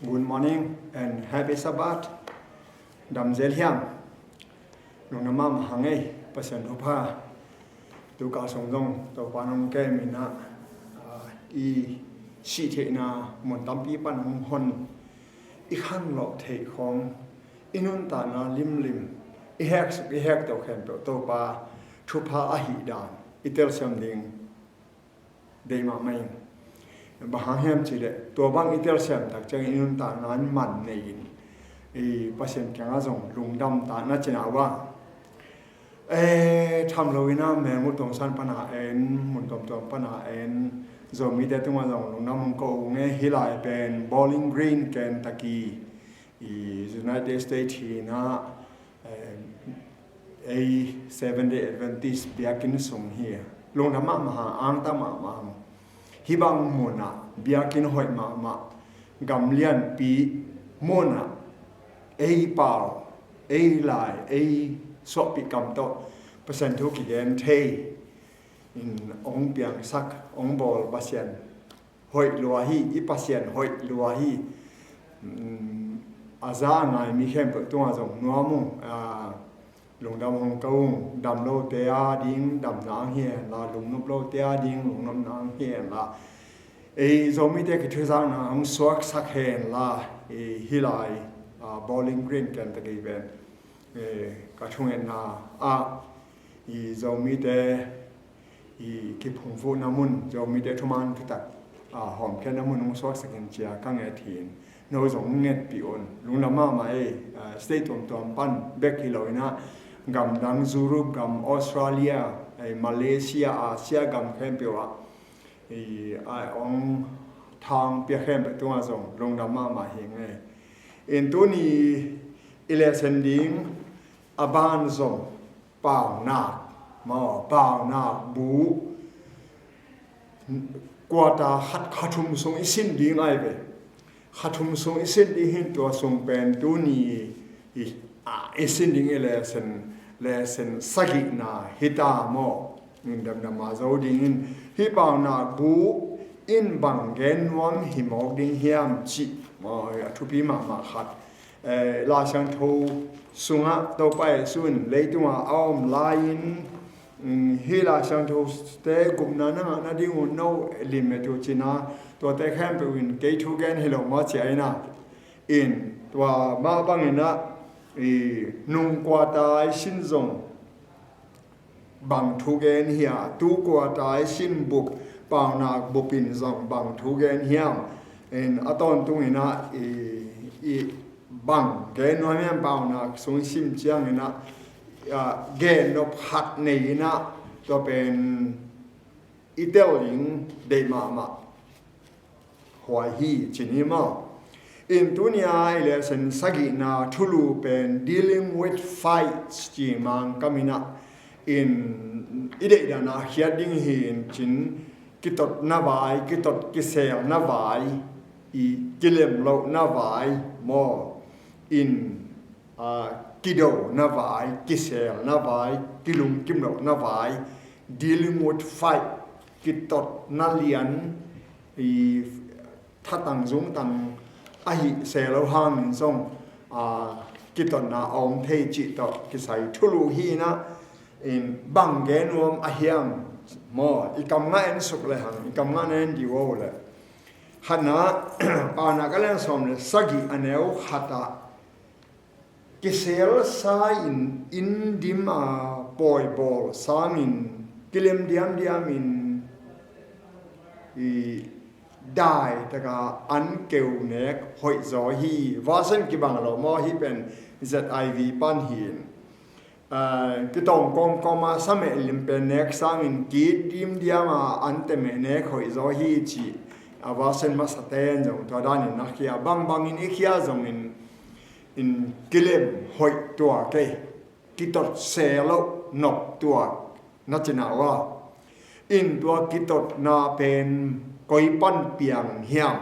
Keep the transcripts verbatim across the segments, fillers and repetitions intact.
Good morning and happy Sabbath. Dam zel hiam? Lungdam mahmah hang ei, Pasian thupha. Tu ka sung zong Topa nong kem in ah, ah, i sih theihna mun tampi pan hong hon, i khanlawh theih khawng, i nuntakna limlim, i heksuk i hekto khempeuh Topa thupha ahih dan i telsiam ding deih mahmah ing. Bang hang hiam cih leh tua bang i telsiam tak ciangin i nuntakna in man nei in, i Pasian kiangah zong lungdam ta na cih na uh a. Eh, tham lo in ah, mel mun tuamtuam pan a en, mun tuamtuam pan a en, Zomite tungah zong lungdam hong ko ung e. Hih lai pen Bowling Green, Kentucky, i United States hi in ah, eh, ei Seventh Day Adventist biakinn sung hi. Lungdam mahmah hang, angtang mahmah hang. Hih bang mun ah biakinn hoih mahmah, gam lianpi mun ah ei pau, ei lai, ei suahpih kam tawh Pasian thu kigen thei in hong piangsak, hong bawl Pasian hoih lua hi, i Pasian hoih lua hi. Mm, a za a ngai mi khempeuh tungah zong nuam ung, ah, lungdam hong ko ung. Dam lote a ding damna ang hi hen la, lungnop lote a ding lungnopna ang hi hen la, ei Zomite kithuzakna hong suaksak hen la, ei hih lai, ah, Bowling Green, Kentucky pen, eh, ka thungetna ah, i Zomite i kiphungvuhna mun, Zomite thuman thutak, ah, hawmkhiatna mun hong suaksak in ci-a ka nget hi in, no zong hong ngetpih un. Lungdam mahmah ei. Ah, state tuamtuam pan bek hi lo in ah, gamdang Europe gam, Australia, ei, Malaysia, Asia gam khempeuh ah, ei, ah, hong thang pia khempeuh tungah zong lungdam mahmah hi ing ei. In tuni i lesson ding a ban zong paunak, maw, paunak bu, quarter khat, kha thum sung i sin ding ai ve. Kha thum sung i sin ding hi in, tua sung pen tuni i, a, i sin ding i lesson, lesson sagihna hi ta maw. Damdam a zo ding in, hih paunak bu in bang gen nuam hi mawk ding hiam cih, maw, a thupi mahmah khat. Eh, Lai Siangtho sungah Topa Jesu in leitungah a om lai-in, mm, hih Lai Siangthote gupna na ngah nading un no lim et uh cih na, tuate khempeuh in kei thu gen hi lo maw ci-a in ah. In tua mah bangin ah, i, nung quarter i sin zong bang thu gen hiam, tu quarter i sin bup, paunak bup in zong bang thu gen hiam. In a tawntung in ah, i, i bang gen nuam hiam, paunak sung i sim ciangin ah, a, gen nop khat nei in ah, tua pen i tel ding deih mahmah huai hi ci ni maw. In tuni a i lesson sagihna thulu pen dealing with fights ci Mangkam in ah, in i deihdan a khiat ding hi in cin, kitotna vai, kitot kiselna vai, i kilemlohna vai maw. In, a, kidona vai, kiselna vai, kilungkimlohna vai, dealing with fight, kitotna lian, i thatang zungtang ahi se lo hangin zong, a, kitotna a om thei cih tawh kisai thulu hi in ah, in bang gen nuam a hiam maw, i kam ngah en suk le hang, i kam ngah na en dih uh le. Khatna, Paunak a lian sawm le sagih a neu khat ah, kiselsa in inn dim a pawi bawl sangin kilem diamdiam in, i, dai taka an keu nek hoih zaw hi. Version kibang lo maw, hih pen Z I V pan hi in. Ah, kitawng kawmkawm a sameh lim pen nek sangin kit dimdiam a an temeh nek hoih zaw hi ci. A version masa ten zong tua danin na khia, bangbangin i khia zongin, in kilem hoih tuak ei, kitot se loh nop tuak na cina uh a. In tua kitotna pen koi pan piang hiam,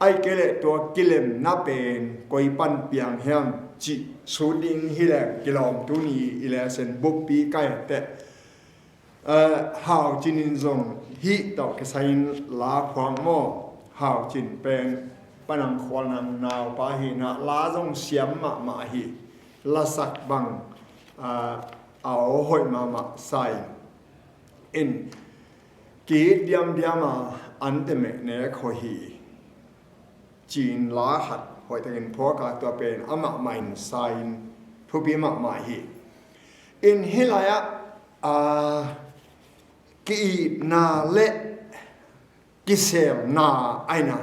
ahih kei leh tua kilemna pen koi pan piang hiam cih sut ding hi leng kilawm tuni i lesson buppi ka hi teh. Eh, Hau Cin in zong hih tawh kisai in la khuang maw. Hau Cin pen Panang Khual Nang naupa hi-in ah la zong siam mahmah hi. Lasak bang a aw hoih mahmah sa-in, in ki-it diamdiam a an temeh nek hoih hi, ci-in la khat hoihtakin phuak a, tua pen amah mah in sa-in thupi mahmah hi. In hih lai-ah a ki-itna le kiselna aina,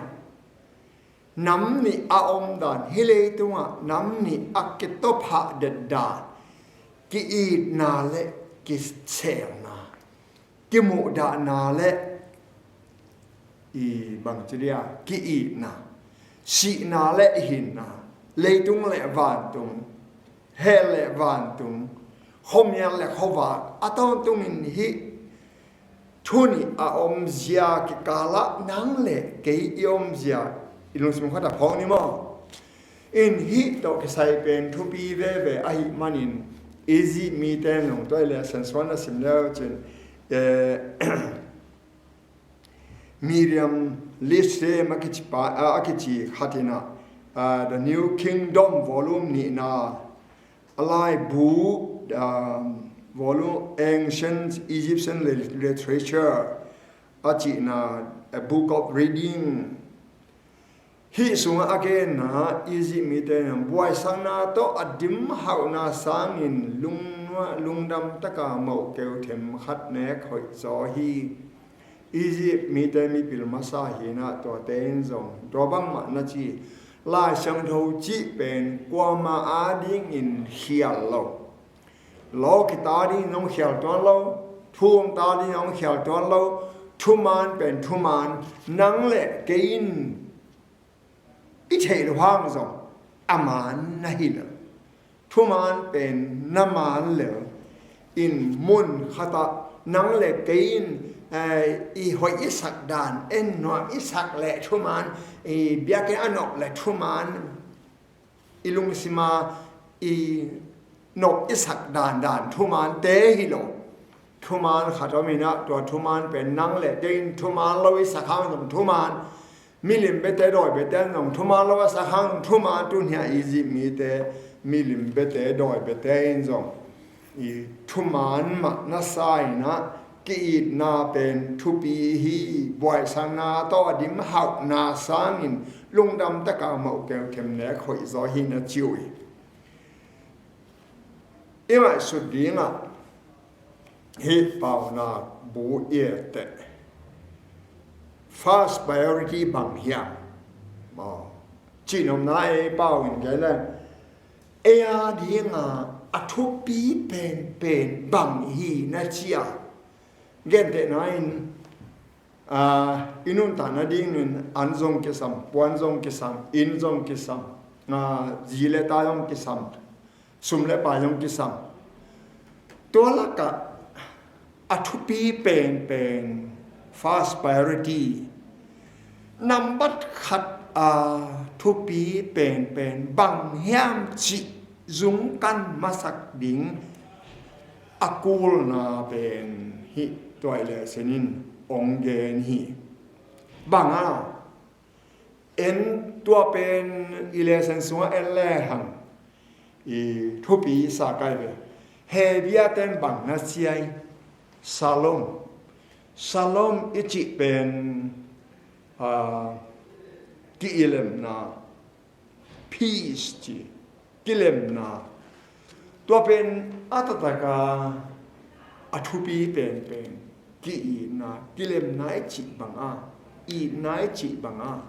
nam nih a omdan, hih leitungah nam nih a kitophah detdan, ki-itna le kiselna, kimuhdahna le i bangci dia ki-itna, sihna le hinna, leitung le vantung, hell le vantung, khuamial le khuavak, a tawntungin hih thu nih a omzia kikalah nang le kei i omzia i lungsim khat a phawk ni maw? In hih tawh kisai pen thupi veve ahih manin Egypt mite nong tuai le sensual na sim leu cin, eh, Miriam Lise a kici pa, a kici khat in ah, ah, The New Kingdom volume nihna, a laibu, um, volume Ancient Egyptian Lit-, Literature a cihna, a book of reading. Hih sungah a genna Egypt mite in buaisakna tawh a dim hauhna sangin lungnuam, lungdam taka mohkeu themkhat nek hoih zaw hi. Egypt mite mipil masa hi-in ah tuate in zong tua bangmah na ci. Lai Siangtho cih pen kuamah adingin khial lo. Lawkit adingin hong khial tuan lo. Thu-um ta dingin hong khial tuan lo. Thuman pen thuman, nang le kei in i theih loh hang zong a man na hi lo. Thuman pen na man lo. In mun khatah nang le kei in, eh, i hoih i sak dan, en nuam i sak le thuman, i biakinn a nop le thuman, i lungsima i nop i sak dandan thumante hi lo. Thuman khat om in ah, tua thuman pen nang le kei in thuman lo i sak hang zong thuman, milim biate dawi biate in zong thuman lo a sak hang thuman, tuni-a Egypt mite milim biate dawi biate in zong i thuman mah na sa in ah, ki-itna pen thupi hi. Buaisakna tawh a dim hauhna sangin lungdam taka mohkeu themnek hoih zaw hi na ci uh hi. I ngaihsut dingah hih Paunak bu i et teh first priority bang hiam? Maw, cihnopna ei pau in kei leng ei a dinga a thupi penpen bang hi na ci a, gentehna in, aa, i nuntakna dingin an zong kisam, puan zong kisam, inn zong kisam, aa, zi le ta zong kisam, sum le pai zong kisam. Tua lakah a thupi penpen, first priority, nambat khat a thupi penpen bang hiam cih zungkan masak ding a kulna pen hih tuai le senin ong gen hi. Bang a, en tua pen i lesen sungah en lehang i thupi sa kai ve. Hebia ten bang na ciai? Shalom. Shalom i cih pen, a, ki-ilemna, peace ci, kilemna. Tua pen a taktak a a thupi penpen ki-itna, kilemna i cih bang a, itna i cih bang a.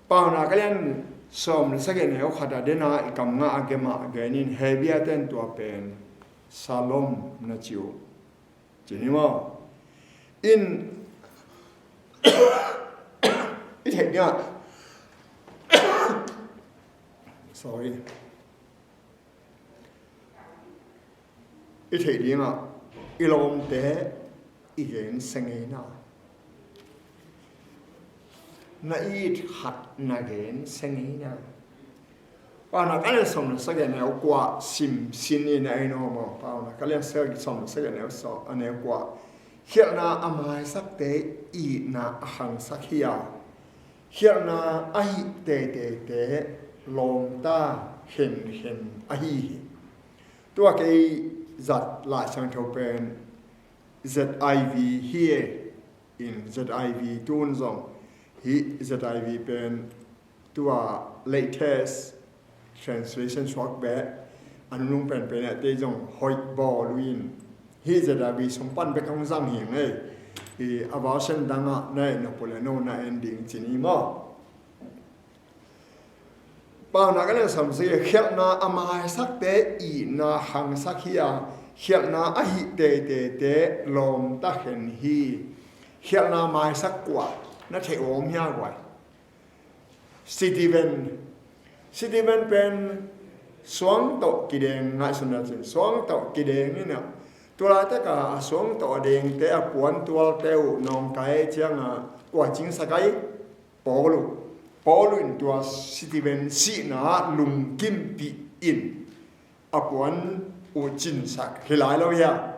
Paunak a lian sawm le sagih neu khat a dena i kam nga a gema a genin Hebia ten tua pen shalom na ci uh. Ci ni maw? In i theih dingah, sorry, i theih dingah i lawmte i gen seng ei na. Na it khat na gen seng ei na. Paunak a lian sawm le sagih neu kua sim sin i na ei no maw? Paunak a lian sawm le sagih neu sawm, a neu kua. Khialhna a maisakte itna a khangsak hi a, khialhna a hih teiteite lawmta khenkhen ahi hi. Tua kei zat Lai Siangtho pen Z I V hi e, in Z I V tun zong hih Z I V pen tua latest translation suak beh a nunung penpen ah tei zong hoih bawl uh in, hih Z I V sung pan bek hong zang hi ngei. Hi a version dangah na en nop uh leh no na en ding ci ni maw? Paunak a lian sawm sagih, khialhna a maisakte itna khangsak hi a, khialhna a hih teiteite lawmta khen hi. Khialhna maisak kua na theih om hia guai? Stephen. Stephen pen suang tawh kideng, ngaihsun na cin, suang tawh kideng in a, tua laitak a suang tawh a dengte a puantualte uh nawngkai ciangah kua cingsak ai? Paul uh. Paul uh in tua Stephen sihna ah lungkimpih in a puan uh cinsak hi lai lo hia?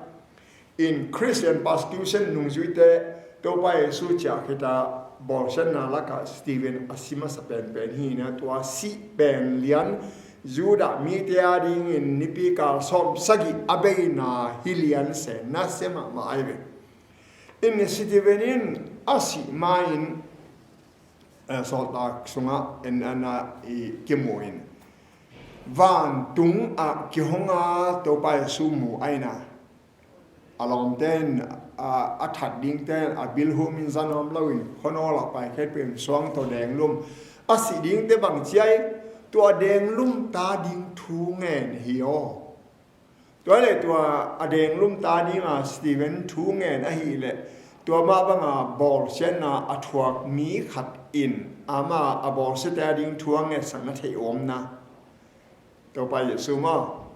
In Christian persecution nungzuite Topa Jesu ciah khita bawlsiatna lakah Stephen a si masa penpen hi na, tua sih pen lian, Judah mite a dingin nipi kal sawm sagih a beina hi lian se, nasia mahmah ai ve. In Stephen in a sih ma-in, eh, Sawltak sungah en ana i kimu in, vantung ah kihong a Topa Jesu mu aina, a lawmte in, a, a that dingte in a bilhum in za nuam loin khuanawl ah paikhiat peuh in suang tawh denglum, a sih dingte bang ci ai? Tua denglum ta ding thu ngen hi aw. Tua leh tua a denglum ta dinga Stephen thu ngen ahih leh, tua mah banga bawlsiatna a thuak mi khat in ama a bawlsiate a ding thu a ngetsak na theih om na. Topa Jesu maw?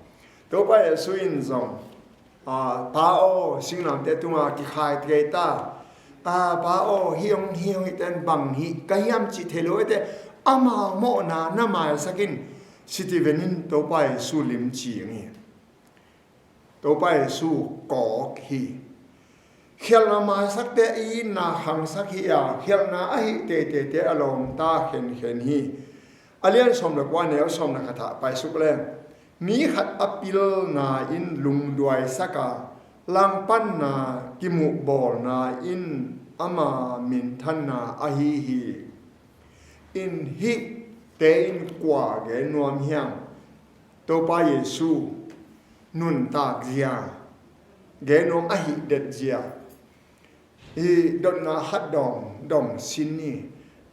Topa Jesu in zong, a, Pa aw, singlamteh tunga kikhai kei ta. A, Pa aw, hih hong, hih hong hih ten bang hih ka hiam cih thei lo e teh, ama mawhna na maisak in. Stephen in Topa Jesu limci ing hi. Topa Jesu kawk hi. Khialhna maisakte itna khangsak hi a, khialhna a hih teiteite a lawmta khenkhen hi. A lian sawm le kua, neu sawm le khat ah paisuk leng, mi khat a pilna in lungduaisak a, langpanna kimuhbawlna in ama minthanna ahi hi. In hihte in kua gen nuam hiam? Topa Jesu nuntak zia, gen nuam ahih det zia, i dotna khat dong, dong sin ni,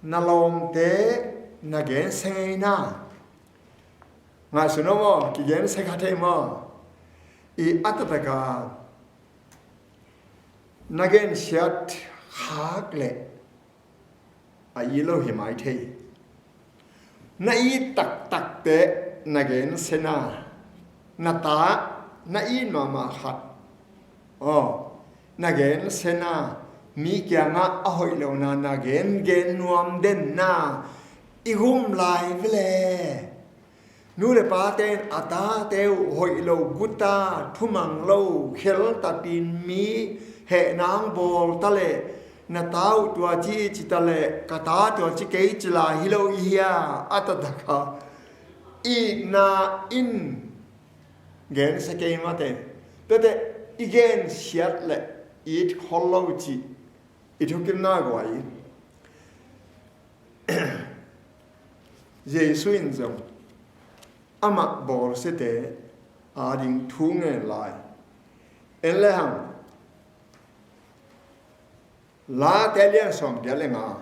na lawmte na gensia ngei na. Ngaihsun aw maw, kigensia kha thei maw? I a taktak a na gensiat khak leh a it lo hi mai thei. Na it taktakte na gensia na, na ta, na it mahmah khat, aw, na gensia na, mi kiangah a hoih lohna na gen, gen nuam den na, i gum lai vele. Nu le pate in a tate uh hoih lo guta, thumang lo, kheltatin mi hehna hong bawl ta leh, na ta uh tua ci ci ta leh, ka ta tua ci kei ci lai hi lo i hia? A taktak a itna in gensia kei mate. Tuate i gensiat leh it khol lo cih i thukimna guai. Jesu in zong amah bawlsiate ading thu ngen lai. En le hang, Late lian sawm giat le nga,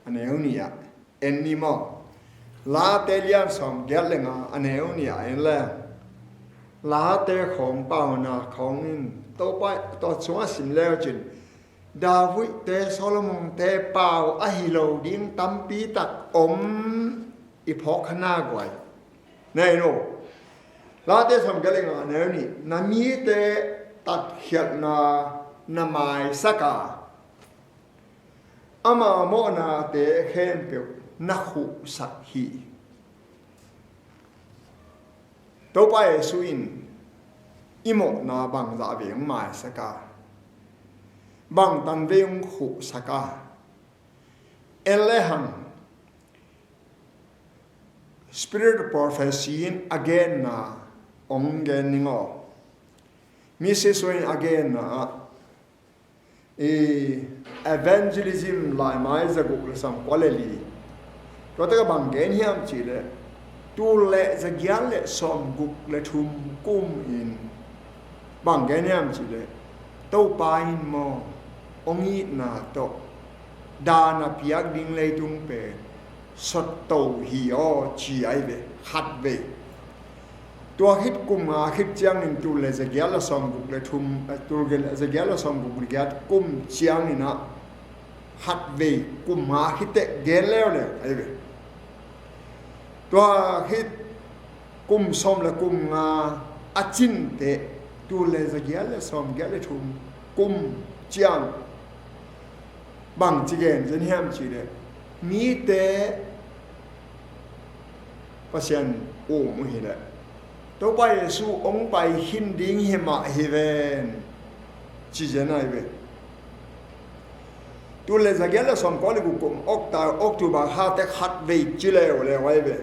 a neu nih ah en ni maw? Late lian sawm giat le nga, a neu nih ah en le hang, Late khawng pauna khawng in Topa tawh sungah sim le uh cin, Davidte, Solomonte pau ahi lo ding tampi tak om i phawk kha na guai. Na en uh, Late sawm giat le nga, a neu nih, na mite tatkhialhna na maisak a, ama mawhnate khempeuh na khuhsak hi. Topa Jesu in i mawhna bangzah vei hong maisak a, Bang tan vei hong khuhsak a, en le hang Spirit of Prophecy in a genna hong gen ning aw. Missus Wayne a genna ah, i evangelism laimai zaguk le sawmkua le li. Tua taka bang gen hiam cihleh, tul le zagiat le sawmguk le thum kum in bang gen hiam cihleh, Topa in maw, hong itna tawh daan a piak ding leitung pen sotto hi aw ci ai ve, khat vei. Tua khit kum nga khit ciangin tul le zagiat le sawmguk le thum, eh, tul le zagiat le sawmguk le giat kum ciangin ah khat vei kum nga khit teh gen leuleu ai ve. Tua khit kum sawm le kum nga a cin teh tul le zagiat le sawmgiat le thum kum ciang bang ci gen zen hiam cihleh, mite Pasian um uh hileh, Topa Jesu hong pai khin ding hi mah hi ven ci zen ai ve. Tul le zagiat le sawmkua le guk kum October, October kha teh khat vei ci leuleu ai ve.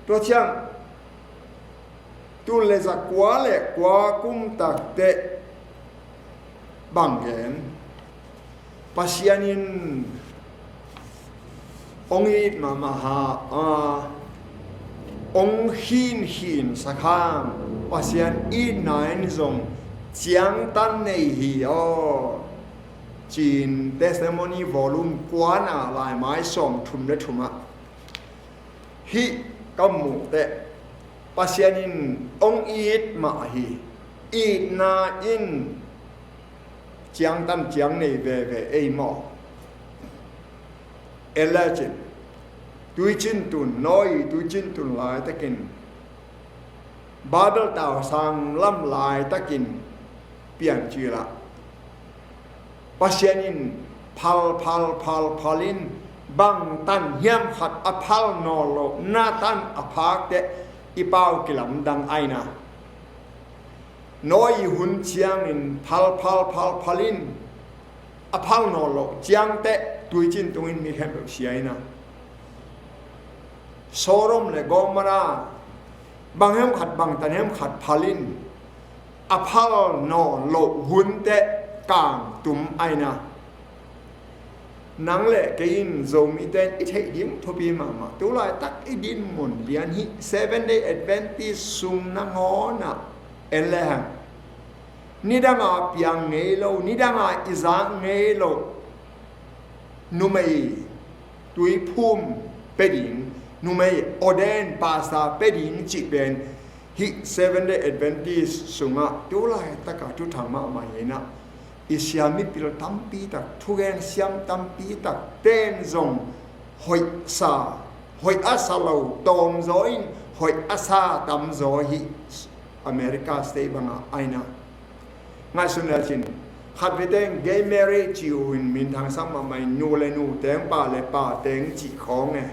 Tua ciang tul le zakua le kua kum tak teh bang gen, Pasian in hong it mahmah a, hong khinkhin sak hang, Pasian itna in zong ciangtan nei hi aw ci-in Testimony volume kuana laimai sawmthum le thum ah hih ka muh teh Pasian in hong it mah hi. Itna in ciangtan ciang nei veve ei maw. En le cin, tuicin tun, Noah tuicin tun laitakin, Babel tau sang lam laitakin Piancil ah Pasian in phal phal phal phal in bang tan hiam khat a phal nawn loh na tan a phak teh i pau kilamdang aina. Noah hun ciangin phal phal phal phal in a phal nawn loh ciang teh tuicin tungin mi khempeuh sia aina. Sodom le Gomorrah bang hiam khat bang tan hiam khat phal in a phal nawn loh hun teh kangtum aina. Nang le kei in Zomite in i theih ding thupi mahmah. Tulaitak i dinmun lian hi, Seven Day Adventist sung nangawn ah en le hang, nidanga piang ngei lo, nidanga i zak ngei lo numei tuiphum pia ding, numei ordain pastor pia ding cih pen hih Seven Day Adventist sungah tulaitaka thuthang mahmah hi inah, i sia mipil tampi tak, thugen siam tampi tak ten zong hoih sa, hoih a sa lo tawmzaw in hoih a sa tamzaw hi. America state bangah a inah ngaihsun lecin, khatvei teng gay marriage ci uh in minthang sak mahmah in, nu le nu teng, pa le pa teng cih khawng e.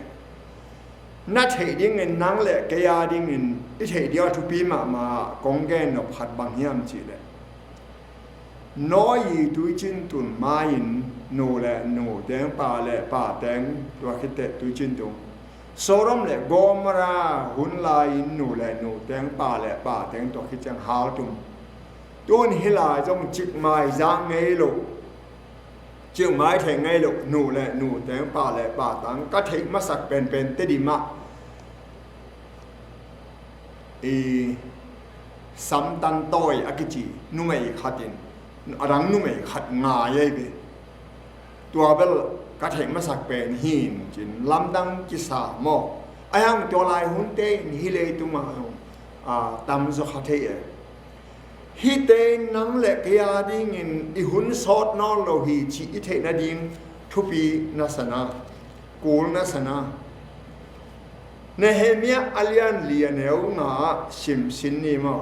Na theih dingin nang le kei a dingin i theih ding a thupi mahmah kong gen nop khat bang hiam cihleh, Noah tuicin tun ma-in nu le nu teng, pa le pa teng, tua khit teh tuicin tung. Sodom le Gomorrah hun lai-in nu le nu teng, pa le pa teng, tua khit ciang haltum. Tun hih lai zong cikmai zak ngei lo, cikmai theih ngei lo nu le nu teng, pa le pa teng, ka theih masak penpen Tedim ah i Samtan Tawi a kici numei khat in a dang numei khat ngai ei ve. Tua bel ka theih masak pen hi in cin lamdang kisa maw. Ahi hang tua lai hunte in hih leitungah, a, tamzaw kha thei e. Hihte in nang le kei a dingin i hun sawt nawn lo hi cih i theih nading thupi na sa na, kul na sa na. Nehemiah a lian li a neu nga ah simsin ni maw.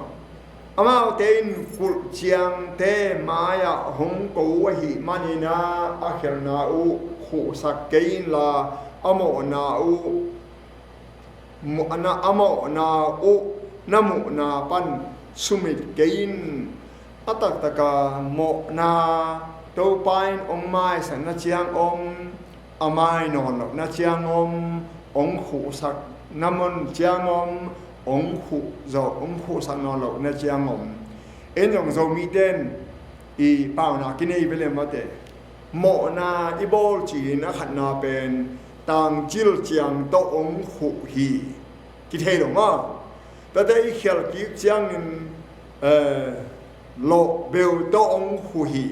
Amaute in kulh ciangte mai-ah hong ko uh ahih manin ah a khelhna uh khuhsak kei inla, a mawhna uh, mu-, na, a mawhna uh na muhna pan sumit kei in. A taktaka mawhna Topa in hong maisak na ciang om, a mai nawn loh na ciang om, hong khuhsak na mun ciang om, hong khuh zawh, hong khuhsak nawn loh na ciang om. En zong Zomite in i paunak i nei ve le mate, mawhna i bawl ci-in a khatna pen tangcil ciang tawh hong khuh hi. Kithei lo maw? Tate i khialh kik ciangin, eh, lawh beu tawh hong khuh hi.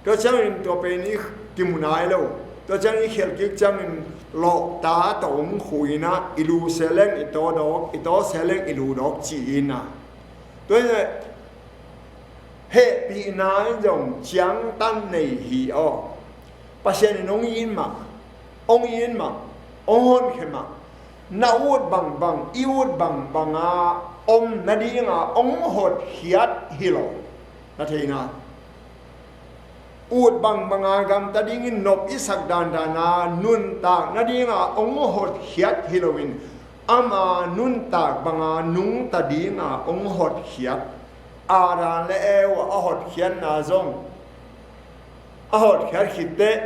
Tua ciangin tua pen i kimu nai lo. Tua ciangin i khialh kik ciangin lawhta tawh hong khuh in ah, i lu se leng i taw dawk, i taw se leng i lu dawk ci-in ah. Tua in ah hehpihna in zong ciangtan nei hi aw. Pasian in hong it mah, hong it mah, hong honkhia mah. Na ut bangbang, i ut bangbanga om nadinga hong hotkhiat hi lo. Na theihna, ut bangbanga gamta dingin nop i sak dandana nuntak nadinga hong hotkhiat hi loin, ama nuntak banga nungta dinga hong hotkhiat. Adam le Eva a hotkhiatna zong, a hotkhiat khitteh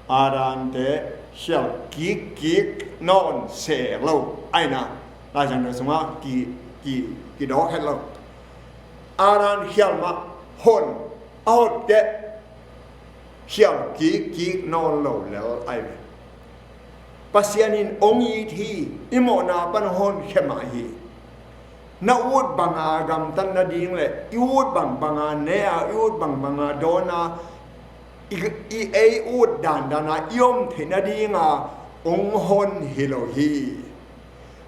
Adamte khial kikkik nawn se lo. Aina, Laisiangtho sungah ki, ki, kidawk het lo. Adam khial mah hon a hotkhiat, khial kikkik nawn lo lel ai ve. Pasian in hong it hi, i mawhna pan honkhia mah hi. Na ut banga gamtat nading le i ut bangbanga ne a, i ut bangbanga dawn a, i, i ei ut dandana i om theih nadinga hong hon hi lo hi.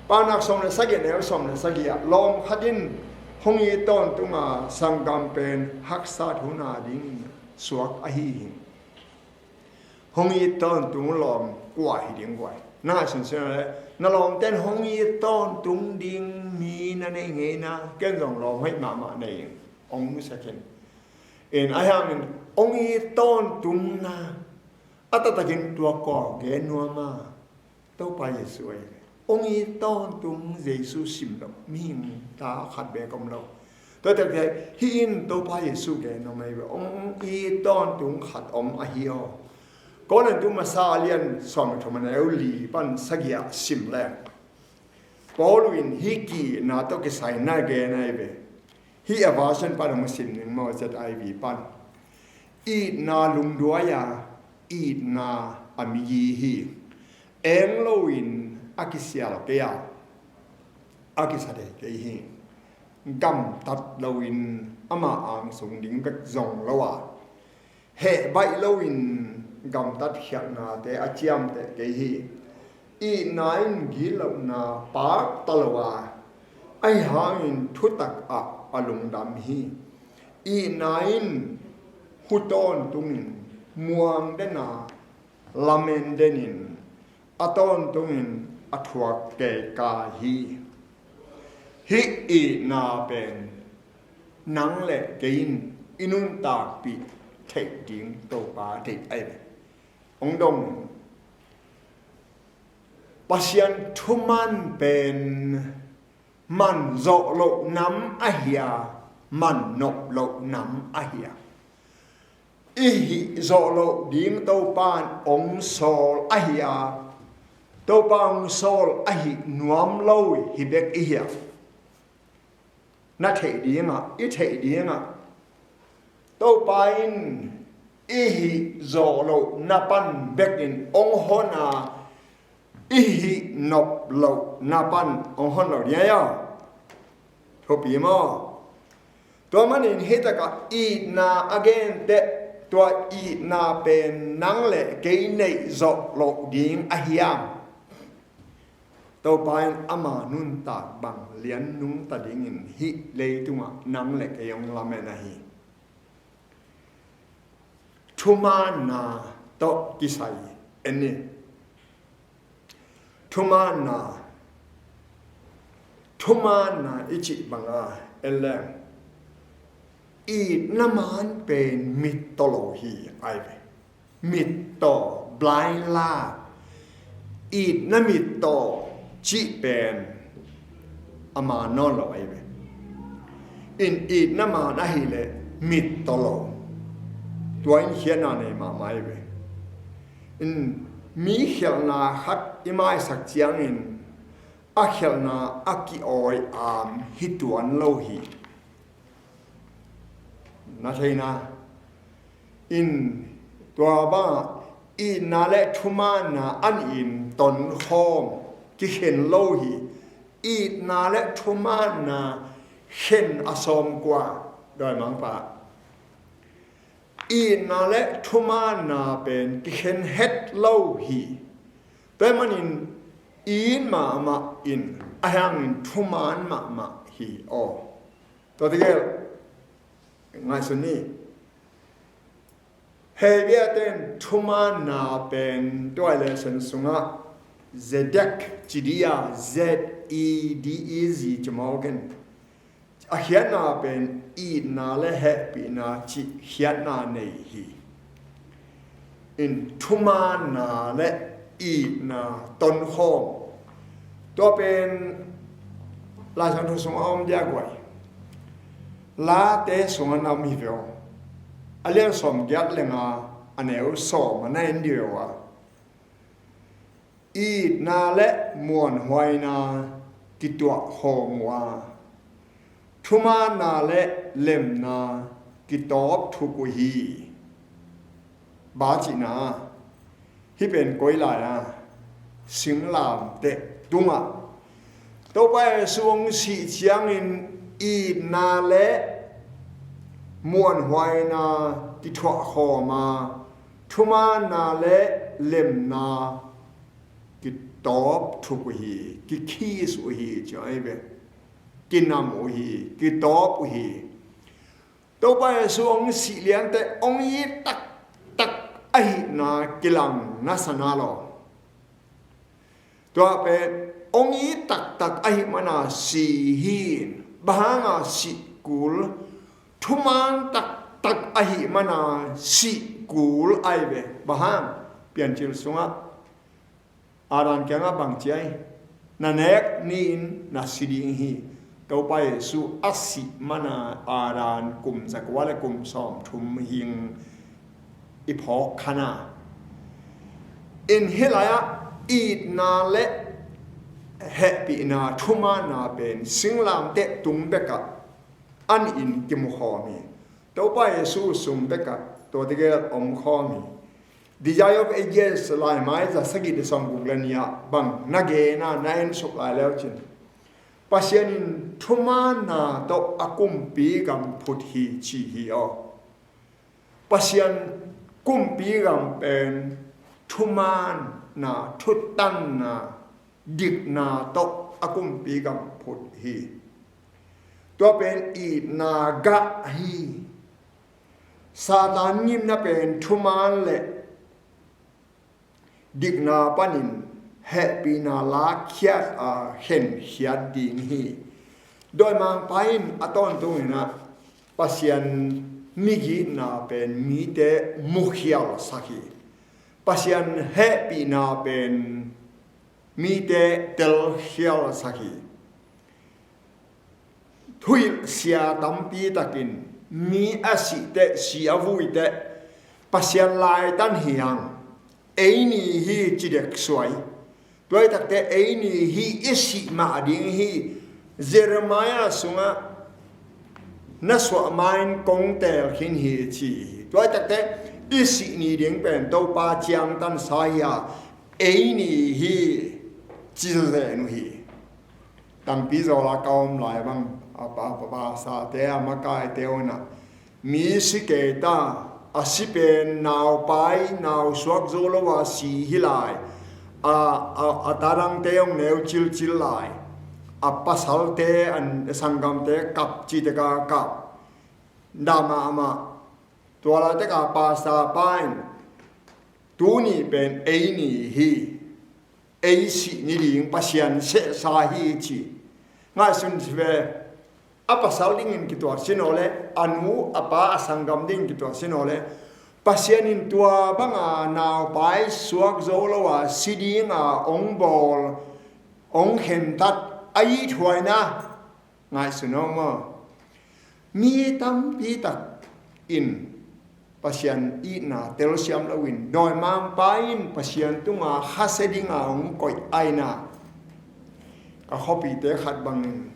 Paunak sawm le sagih, neu sawm le sagih ah lawm khat in hong it tawntunga sanggam pen haksa thu na ding suak ahi hi. Hong it tawntung lawm kua hi ding guai. Na ngaihsun sih le, na lawmte in hong it tawntung ding mi na neih ngei na, ken zong lawm hoih mahmah nei ing, hong nusia khin. In ahi hangin hong it tawntungna a taktakin tua kua gen nuam a, Topa Jesu ahi ve. Hong it tawntung Jesu sim lo mihing ta khat beek om lo. Tua taktak hih in Topa Jesu gen nuam ahi ve. Hong it tawntung khat om ahi aw. Korintu masa a lian sawm le thum a neu li pan sagih ah sim leng, Paul in hih ki-itna tawh kisai na gen ahi ve. Hih a version pan hong sim ning maw, Z I V pan. Itna lungduai a, itna a migi hi. Eng loin a kisial kei a, a kisa thei kei hi. Gamtat loin ama angsung ding bek zong lo a, heh baih loin gamtat khialhnate a ciamteh kei hi. Itna in gitlohna pakta lo a, ahi hangin thutak ah a lungdam hi. Itna in hu tawntungin muang den a, lamen denin, a tawntungin a thuak kei kai hi. Hih itna pen nang le kei in i nuntakpih theih ding Topa theih ahi ve. Hong dong, Pasian thuman pen man zawh loh nam ahi a, man nop loh nam ahi a. I hih zawh loh ding Topa in hong sawl ahi a, Topa hong sawl ahi nuam lo hi bek i hiam? Na theih dingah, i theih dingah, Topa in i hih zawh loh na pan bekin hong hon a, i hih nop loh na pan hong hon lo ding ahi a. Thupi maw? Tua manin hih takah itna a genteh, tua itna pen nang le kei neih zawh loh ding ahi hiam? Topa in ama nuntak bang lian nungta dingin hih leitungah nang le kei hong lamen ahi. Thumaanna tawh kisai en ni. Thumaanna, thumaanna i cih banga en leng, itna maan pen mittaw lo hi ai ve. Mittaw, blind love. Itna mittaw cih pen a maan nawn lo ahi ve. In itna maan ahileh mittaw lo. Tua in khiatna nei mahmah hi ve. In mi khialhna khat i maisak ciangin a khialhna a ki-awi am hi tuan lo hi. Na theina in tua bangah itna le thumaanna a nih in tonkhawm kikhen lo hi. Itna le thumaanna khen a sawm kua, dawimangpa. Itna le thumaanna pen kikhen het lo hi. Tua ahih manin it mahmah in a hangin thumaan mahmah hi aw. Tua tegel ngaihsun ni. Hebru ten thumaanna pen tua lesson sungah zedek ci ding a, Z E D E Z ci mawk in. A khiatna pen itna le hehpihna cih khiatna nei hi. In thumaanna le itna tonkhawm. Tua pen Lai Siangtho sungah a om diak guai. Late sungah na om hi ve aw. A lian sawmgiat le nga, a neu sawm ah na en dih ve aw. Itna le muanhuaina kituahkhawm uh a, thumaanna le lemna kitawp thuk uh hi. Bacihna, hih pen koi lai a, singlamteh tungah Topa Jesu hong sih ciangin itna le muanhuaina kithuahkhawm a, thumaanna le lemna kitawp thuk uh hi, kikhis uh hi, ci ahi ve. Kinam uh hi, kitawp uh hi. Topa Jesu hong sih liante hong it taktak ahihna kilang na sa na lo. Tua pen hong it taktak ahih mana si hi. Bang hanga sih kul? Thumaan taktak ahih mana sih kul ahi ve. Bang hang? Piancil sungah Adam kiangah bang ci ahi? Na nek ni-in na si ding hi. Topa Jesu a sih mana Adam kum zakua le kum sawmthum hing i phawk kha na. In hih lai-ah itna le hehpihna thumaanna pen singlamteh tung bekah a nih in kimukhawm hi. Topa Jesu sung bekah tua tegel omkhawm hi. Desire of Ages laimai za sagih le sawmguk le nih ah bang na gen a, na ensuk lai le uh cin, Pasian in thumaanna tawh a kumpi gam phut hi ci hi aw. Pasian kumpi gam pen thumaanna, thutanna, dikna tawh a kumpi gam phut hi. Tua pen itna gah hi. Satan ngimna pen thumaan le dikna panin hehpihna lakkhiat a, khenkhiat ding hi. Dawimangpa in a tawntungin ah Pasian migitna pen mite mukhialsak hi. Pasian hehpihna pen mite telkhialsak hi. Thuhilh sia tampi takin mi a sih teh, si a vui teh, Pasian laitan hi hang, ei ni hi ci dek suai. Tua hi takteh ei ni hi, i sih mah ding hi. Jeremiah sungah na suah ma-in kong teel khin hi ci hi. Tua hi takteh i sih ni ding pen Topa ciangtansa hi a, ei ni hi ci zen uh hi. Tampi zaw la ka om lai bang a pa, a pa, pasate, a makaite un ah mi si kei ta, a si pen naupai, nau suak zo lo a si hi lai, a, a, a tadangte hong neu cilcil lai, a pasalte, a sanggamte kap cih tek a kap, dah mahmah. Tua laitak a pastor pa in tuni pen ei ni hi, ei sih ni ding Pasian sehsa hi ci. Ngaihsun ci ve. A pasal dingin kituat si naw le, a nu a pa a sanggam dingin kituat si naw le, Pasian in tua banga naupai suak zo lo a si dinga ong bawl, ong khentat a ithuaina ngaihsun aw maw? Mi tampi tak in Pasian itna telsiam loin, dawimangpa in Pasian tunga khasia dinga hong koih aina, ka khuapite khat bangin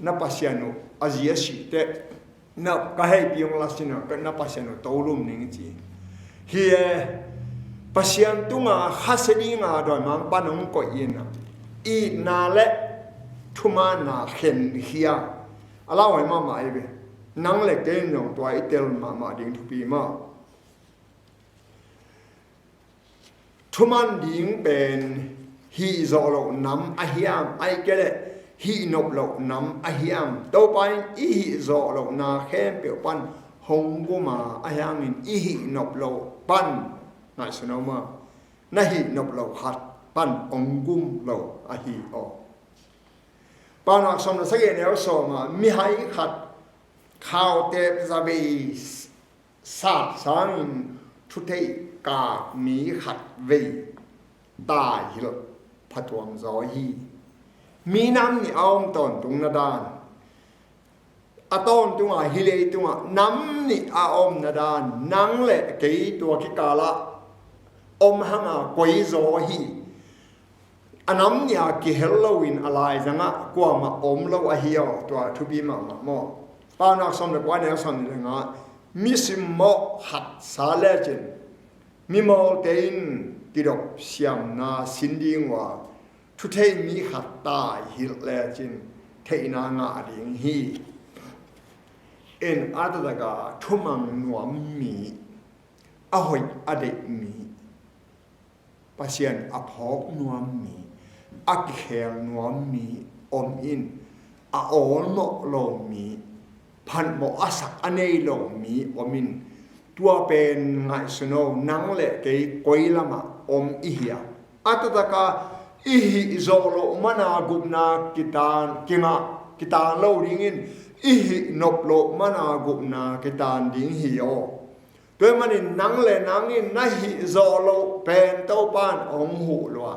na Pasian uh a zi a sih teh, na ka heipi hong la sin a, na Pasian uh tolum ning ci hi e. Pasian tunga khasia dinga dawimangpa in hong koih in, itna le thumanna khenkhia a lauhuai mahmah ahi ve. Nang le kei in zong tua i tel mahmah ding thupi mah. Thuman ding pen hih zawh loh nam a hiam, ahih kei leh hih nop loh nam a hiam? Topa in i hih zawh lohna khempeuh pan hong gum a, ahi hangin i hih nop loh pan ngaihsun a om a, na hih nop loh khat pan hong gum lo ahi aw. Paunak sawm le sagih, neu sawm ah, mihai khat khautep zavei sat sangin thutheih kak mi khat vei taihilh phatuam zaw hi. Minam nih a om tawntungna dan, a tawntunga hih leitungah nam nih a omna dan, nang le kei tua kikalah om hanga koi zaw hi. A nam nih a kihel loin a laizangah kuamah om lo ahi aw, tua thupi mahmah maw. Paunak sawm le kua, neu sawm le nga, mi simmawh khat sat lecin, mimawlte in kidop siamna sin ding uh a, thutheih mi khat taihilh lecin theihna ngah ding hi. In a taktak a thumang nuam mi, a hoih a deih mi, Pasian a phawk nuam mi, a kikhel nuam mi om in, a awlmawh lo mi, phatmawh a sak a nei lo mi om in, tua pen ngaihsun aw, nang le kei koi lamah om i hia? A taktak a i hih zawh loh mana gupna kitan, kingah, kitan lo dingin, i hih nop loh mana gupna kitan ding hi aw. Tua ahih manin nang le nang in na hih zawh loh pen Topa in hong huh lua,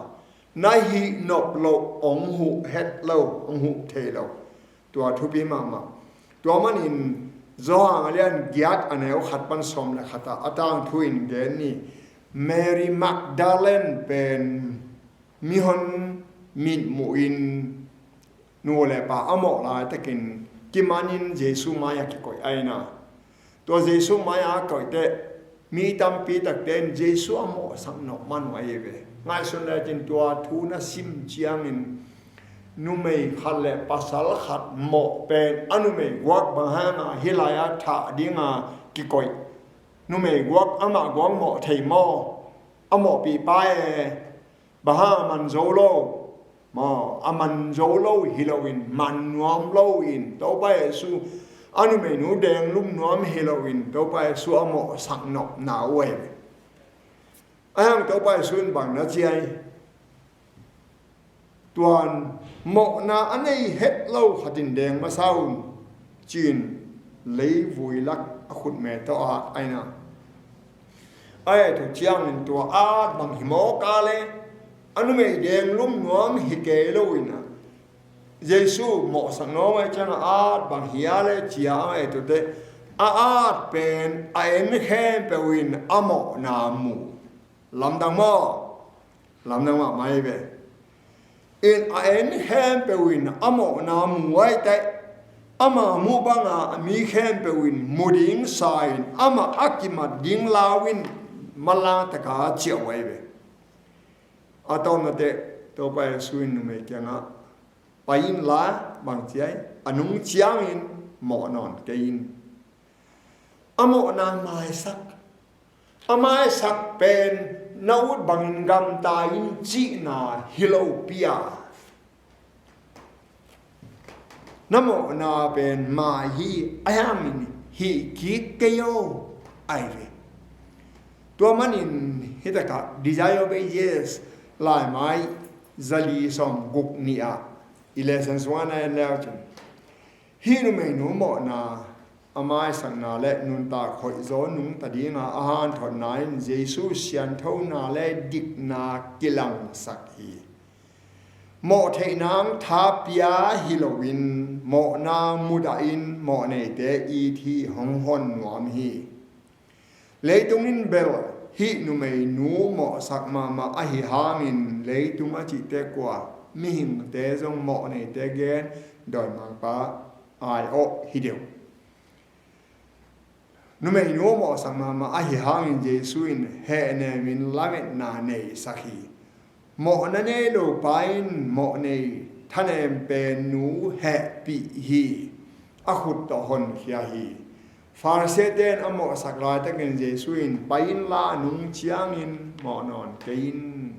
na hih nop loh hong huh het lo, hong huh thei lo. Tua thupi mahmah. Tua manin Johan a lian giat, a neu khat pan sawm le khat ah a tangthu in gen ni. Mary Magdalene pen mihon mitmuhin nu le pa a mawh laitakin kimanin Jesu mai-ah kikoih aina. Tua Jesu mai-ah a koih teh mi tampi takte in Jesu a mawhsak nop man uh ahi ve. Ngaihsun lecin tua thu na sim ciangin numei khat le pasal khat mawh pen a numei guak bang hanga hih lai-ah thah dinga kikoih numei guak, amah guak mawh thei maw? A mawhpih pa e, bang hang a man zo lo maw? A man zo lo hi loin, man nuam loin, Topa Jesu a numeinu denglum nuam hi loin, Topa Jesu a mawhsak nopna uh ahi ve. Ahi hang Topa Jesu in bang na ci ai? Tuan mawhna a nei het lo khat in deng masa un, ci-in leivui lak a khutme tawh a aina. A et uh ciangin tua at bang hi mawk a le, a numei denglum nuam hi kei loin a, Jesu mawhsak nuam ahih ciangin at bang hi a le ci-a a et uh teh, a at pen a en khempeuh in a mawhna mu. Lamdang maw? Lamdang mahmah hi ve. In a en khempeuh in a mawhna mu ai teh, ama muh banga a mi khempeuh in mu ding sa-in amah a kimat ding lau in manlang taka ciah uh ahi ve. A tawpna teh Topa Jesu in numei kiangah pai inla, bang ci ai, a nung ciangin mawh nawn kei in. A mawhna maisak, a maisak pen na ut bangin gamta in cihna hi lo pi a, na mawhna pen mai hi, a hiamin hih kik kei aw ahi ve. Tua manin hih takah Desire of Ages laimai zali sawm guk nih ah i lesson sungah na en leu cin, hih numeinu mawhna, a maisakna le nuntak hoihzaw nungta dinga a hanthotna in Jesu sianthona le dikna kilangsak hi. Mawh theih nang tha pia hi loin mawhna mudahin mawh neite it hi, hong hon nuam hi. Leitung in bel hih numeinu mawhsak mahmah ahi hangin leitung a cihte kua, mihingte zong mawhneite gen dawimangpa aiawh hi deuh. Numeinu mawhsak mahmah ahi hangin Jesu in hehnemin lametna neisak hi. Mawhna nei lo pa in mawhnei thanem pen nu hehpih hi. A khut tawh honkhia hi. Pharisee-te in a mawhsak laitakin Jesu in, "Pai inla nung ciangin mawh nawn kei in.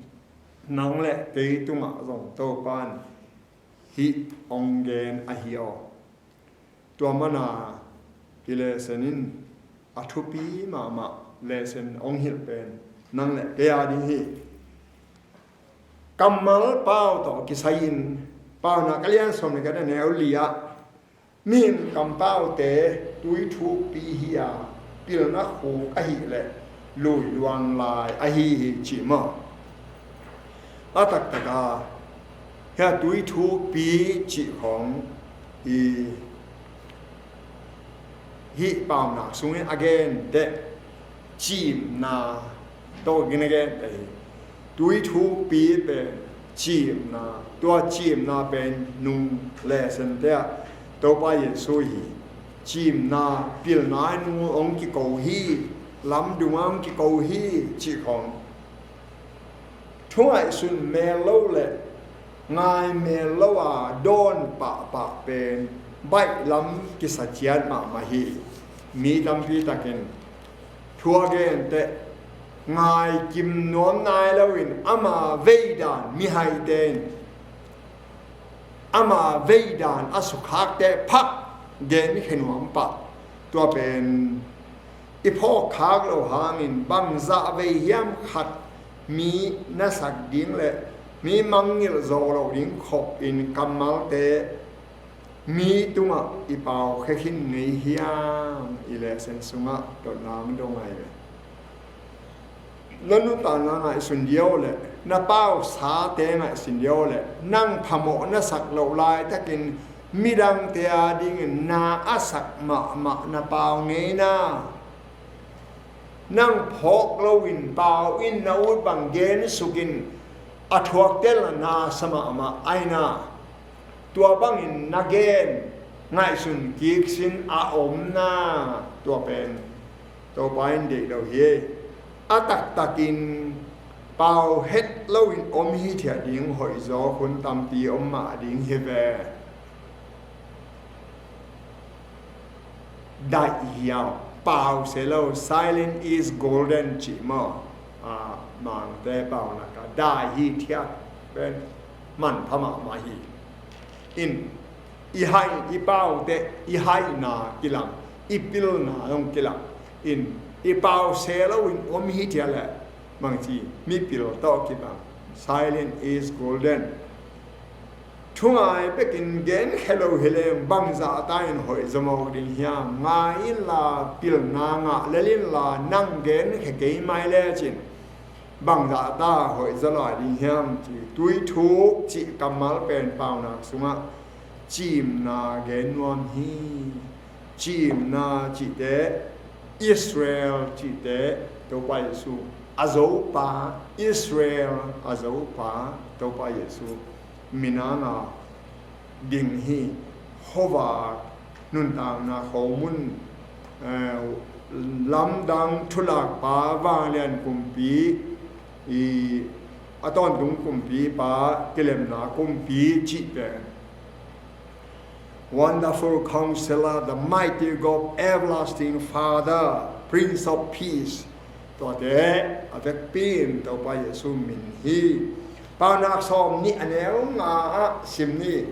Nang le kei tungah zong Topa in hih hong gen ahi aw." Tua mana i lesson in a thupi mahmah lesson hong hilh pen nang le kei a ding hi. Kammal pau tawh kisai-in Paunak a lian sawm le khat a neu li-ah, mihing kampaute tuithukpi hi-a pilna khuk ahih leh lui luang lai ahi hi, ci maw? A taktak a, hih tuithukpi cih khawng i hih Paunak sungin a gen teh cimna tawh gina gen teh hi. Tuithukpi pen cimna, tua cimna pen nung le sente ah Topa Jesu hi. Cimna, pilna nung hong kiko hi, lamdung hong kiko hi, cih khawng. Thu ngaihsun mel lo le ngai mel lo a dawn pahpah pen baihlam kisa ciat mahmah hi. Mi tampi takin thu a gen teh ngai kim nuam nai loin ama veidan mihaite in ama veidan a sukhakte phak gen khe nuam pah. Tua pen i phawkkhak lo hangin bangzah vei hiam khat mi nasak ding le mi mangngilh zo lo ding khop in kammalte mi tungah i pau khe khin ngei hiam? I lesson sungah dotna hong dong ngai ve. Na nuntakna ngaihsun diau le na pausate ngaihsun diau le nang phamawh na sak loh laitakin midangte a dingin na a sak mahmah na pau ngeina. Nang phawk loin pau in na ut bang gen sukin a thuaktel na sa mahmah aina. Tua bangin na gen ngaihsun kik sin a omna, tua pen Topa in deih lo hi. A taktakin pau het loin om hithiat ding hoihzaw hun tampi om mah ding hi ve. Daih hiau, pau se lo, silence is golden cih maw? A, Mangte paunak ah daih hithiat pen manpha mahmah hi. In, i haih, i paute, i haihna kilang, i pilna zong kilang. In, i pau se loin om hithiat le bangci mipil tawh kibang. Silence is golden. Thungai bekin gen khe lo hileng bangzah ta in hoih zomawk ding hiam? Ngai inla pilna ngah lel inla nang gen khe kei mai lecin bangzah ta hoih zaw lai ding hiam? Ci tuithuk cih kammal pen paunak sungah cimna gen nuam hi. Cimna cihte, Israel cihte, Topa Jesu a zopa, Israel a zopa Topa Jesu minanga ding hi. Khuavak, nuntakna khomun, eh, lamdang thulakpa, vanglian kumpi, i a tawntung kumpipa, kilemna kumpi cih pen Wonderful Counselor, the mighty God, Everlasting Father, Prince of Peace. Tuate a vekpi in Topa Jesu min hi. Paunak sawm nih a neu nga ah sim ni.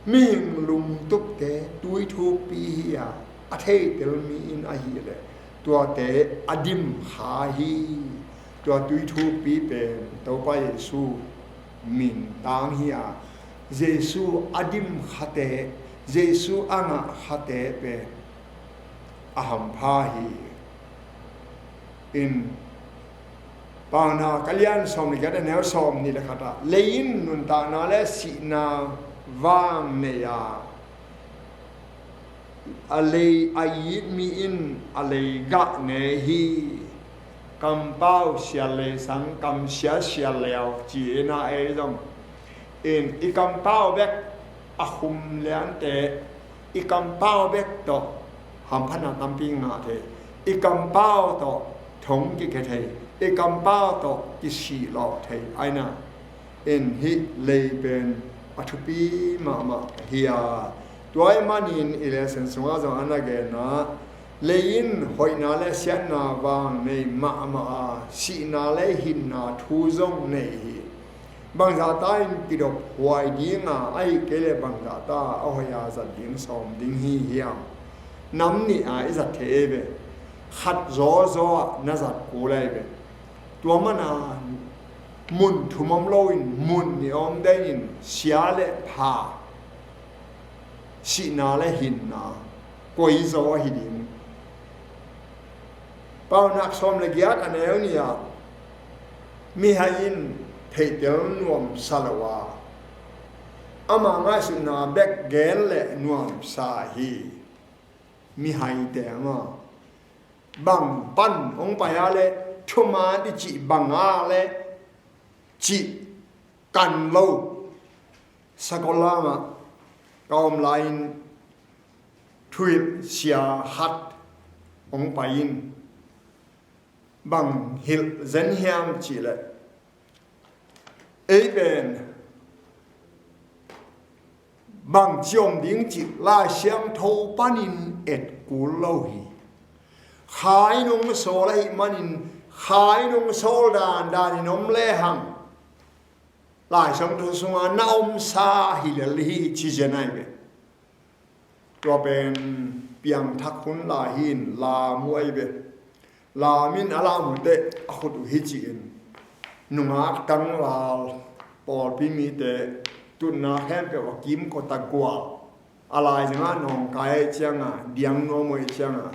Mihing lungtupte tuithukpi hi a, a theitel mi in ahileh tuate a dim kha hi. Tua tuithukpi pen Topa Jesu min tang hi a, Jesu a dim khate, Jesu a ngah khate pen a hampha hi. In, Paunak a lian sawm le giat a neu sawm nih le khat ah, lei in nuntakna le sihna vang nei a, a lei a it mi in a lei gah ngei hi. Kampau sial lei sang kamsia sial leu ci-in ah ei zong in i kampau bek a khum liante, i kampau bek tawh hamphatna tampi ngah thei, i kampau tawh thong kikhia thei, i kampau tawh kisihlawh thei aina. In hih lei pen a thupi mahmah hi a, tua ahih manin i lesson sungah zong a na genna, lei in hoihna le siatna vang nei mahmah a, sihna le hinna thu zong nei hi. Bangzahta in kidop huai dinga, ahih kei le bangzahta a hoih a zat ding sawm ding hi hiam? Nam nih a i zat thei ei ve. Khat zawzaw ah na zat kul ei ve. Tua mana mun thum om loin mun nih om den in, sia le pha, sihna le hinna koi zaw ahi ding. Paunak sawm le giat a neu nih ah, mihai in theihtel nuamsa lo a, ama ngaihsutna bek gen le nuamsa hi. Mihai teng a bang pan hong pai a le, thuman i cih bang a le cih kan lo. Sakol lamah ka om lai-in thuhilh sia khat hong pai in, bang hilh zen hiam cih leh, ei pen bangci om ding cih Lai Siangtho panin et kul lo hi. Kha in hong sawl ahih manin, kha in hong sawl dandan in om lehang, Lai Siangtho sungah na omsa hi lel hi ci zen ahi ve. Tua pen piangthak hun lai hi in, lam uh ahi ve. Lam in a lam uh teh a khut uh hi ci-in, nungak tangval, pawlpi mite tutna khempeuh a kimkot a gual. A laizangah nawngkai ahih cianga, diang nuam uh ahih cianga,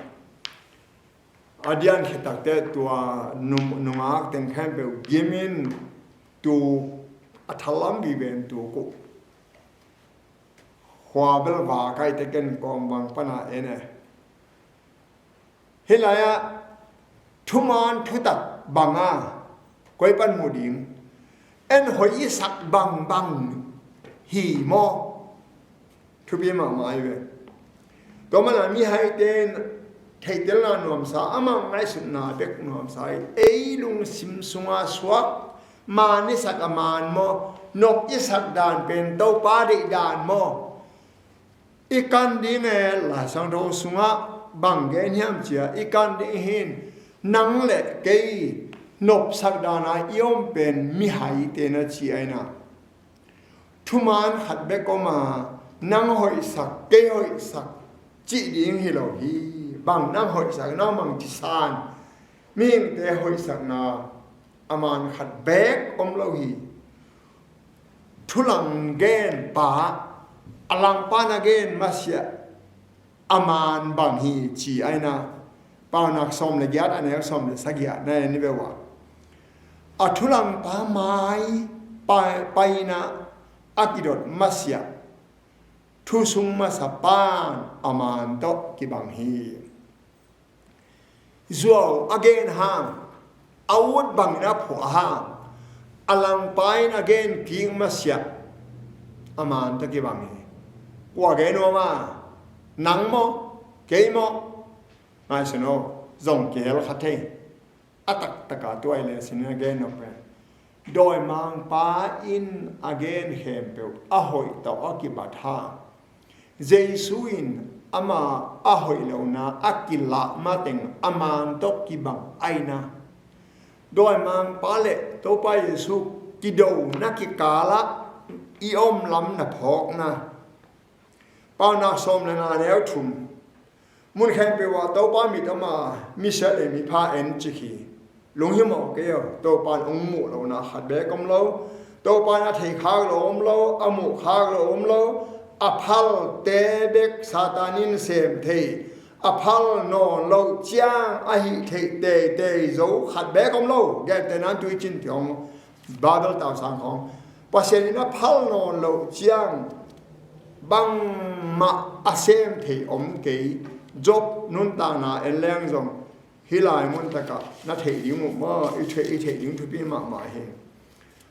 a dian khit takteh tua nung, nungak teng khempeuh gim in, tu a thalam vive in tu kuh. Khua bel va kai te ken kawm bang pana en e. Hih lai-ah thuman thutak banga koi pan mu ding, en hoih i sak bangbang hi maw? Thupi mahmah ahi ve. Tua mana mihaite in theihtelna nuamsa, amah ngaihsutna bek nuamsa hi. Ei lungsim sunga suak, man i sak a man maw, nop i sak dan pen Topa deih dan maw? I kan ding e, Lai Siangtho sungah bang gen hiam cia, i kan ding hi in, nang le kei nopsak dana i om pen mihaite na ci aina. Thuman khat bek om a, nang hoihsak, kei hoihsak cih ding hi lo hi. Bang nang hoihsak, nang bang ci san, mihingte hoihsakna a man khat bek om lo hi. Thulang gen pa, a langpa na gen masiah a man bang hi ci aina. Paunak sawm le giat a neu sawm le sagiat na en i ve ua. A thulang pa mai pai, paina a kidot masiah thusung masa pan a man tawh kibang hi. Zuau a gen hang, a ut bangin a phuah hang, a langpa in a gen kik masiah a man tawh kibang hi. Kua gen uh ama, nang maw, kei maw? Ngaihsun o, zong kihel kha thei. A taktaka tuai le sinin a gen nop pen, dawimangpa in a gen khempeuh a hoih tawh a kibat hang, Jesu in ama a hoih lohna a kilah mateng a man tawh kibang aina. Dawimangpa le Topa Jesu kidona kikalah i om lam na phawkna. Paunak sawm le nga neu thum. Mun khempeuh ah Topa mit om a, misia le mipha en cik hi. Lunghimawh kei aw, Topa in hong muh lohna khat beek om lo. Topa in a thei khak lo om lo, a muh khak lo om lo. A phalte bek Satan in sem thei, a phal nawn loh ciang a hih theih teitei zo khat beek om lo. Gentehna in tuicin ti hong, Babel tausang khawng, Pasian in a phal nawn loh ciang bangmah a sem thei om kei. Job nuntakna en leng zong hih lai mun takah na theih ding uh maw, i theih, i theih ding thupi mahmah hi.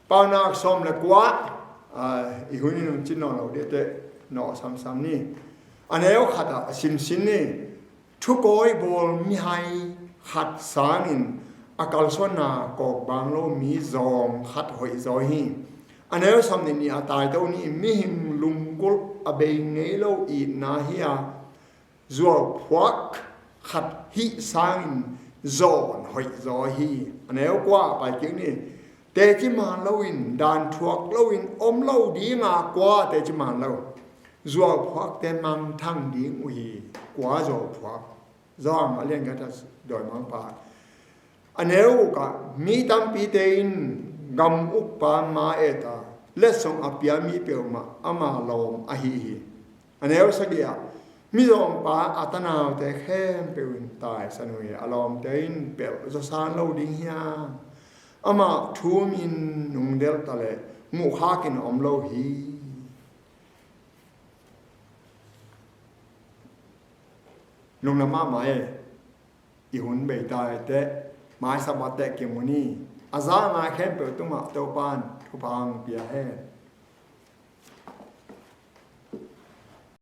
Paunak sawm le kua, a, i hun in hong cin nawn lo dih teh, nawh samsam ni. A neu khat ah simsin ni. Thukawi bawl mihai khat sangin a kalsuanna kawkbang lo mi zawng khat hoih zaw hi. A neu sawm nih ni a taito ni. Mihing lungkulh a bei ngei lo itna hi a, zuauphuak khat hih sangin zawn hoih zaw hi. A neu kua pai kik ni. Teci man loin, dan thuak loin om lo dinga kua teci man lo. Zuauphuakte mangthang ding uh hi. Kua zuauphuak? Zawng a lian khat a dawimangpa. A neu uk ah, mi tampite in gam ukpa ma et a, letsong a pia mi peuhmah ama lawm ahi hi. A neu sagih ah, mizawngpa a tanaute khempeuh in taisan uh hi. A lawmte in pelh zawsan lo ding hiam? Amah thumin nungdelh ta leh muhkhakin om lo hi. Lungdam mahmah e. I hun bei ta e teh, mai Sabbath teh kimu ni. A za a ngai khempeuh tungah Topa'n thupha hong pia hen.